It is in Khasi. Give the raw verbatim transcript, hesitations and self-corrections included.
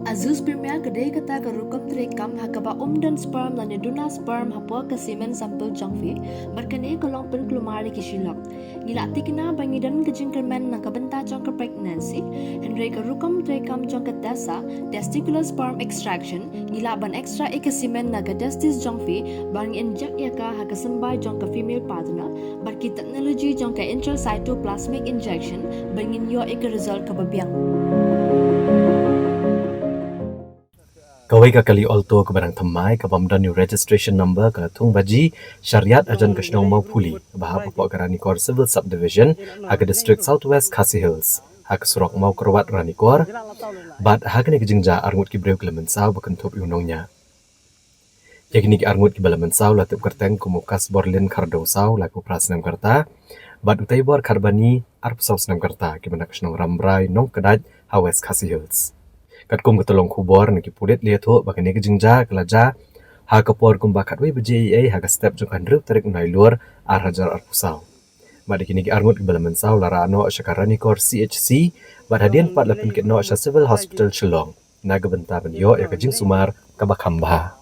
Azoospermia ka dei kata ka rukom treikam ha kaba ym don sperm lane duna sperm hapoh ka semen sample jong phi, bad kane ka long pynkulmar ïa ki shi lok. Ngi la tikna ba ngi don ka jingkyrmen na ka bynta jong ka pregnancy, hynrei ka rukom treikam jong ka TESA, testicular sperm extraction, ngi lah ban extract ïa ka semen na ka testis jong phi bad ngi inject ïa ka ha ka symbai jong ka female partner, bad ki technology jong ka intracytoplasmic injection, bad ngin ïoh ïa ka result kaba biang. Kawei ka kali Alto kaba dang thymmai, kaba ym don ïa u registration number, ka la thung baji sha riat hajan ka shnong Mawphuli, ba hap hapoh ka Ranikor Civil Subdivision, ha ka district South West Khasi Hills, ha ka surok Mawkyrwat Ranikor. Bad ha kane ka jingjia arngut ki briew ki la mynsaw ba kynthup ïa u nongñiah. Ïa kine ki arngut kiba la mynsaw la tip kyrteng kum u Kasborlin Khardewsaw, laiphew phra snem ka rta, bad u Teibor Kharbani, arphew saw snem ka rta, kiba na ka shnong Rambrai, Nongkdait, ha West Khasi Hills. Katkum ka tyllong khubor na ki pulit, la ïathuh ba kane ka jingjia ka la jia ha ka por kumba khatwei baje eiei ha ka step jong ka hynriew tarik u Nailur ar hajar arphew saw. Bad ïa kine ki arngut kiba la mynsaw la rah noh sha ka Ranikor C H C, bad hadien pat la pynkit noh sha Civil Hospital Shillong na ka bynta ban ïoh ïa ka jingsumar kaba kham bha.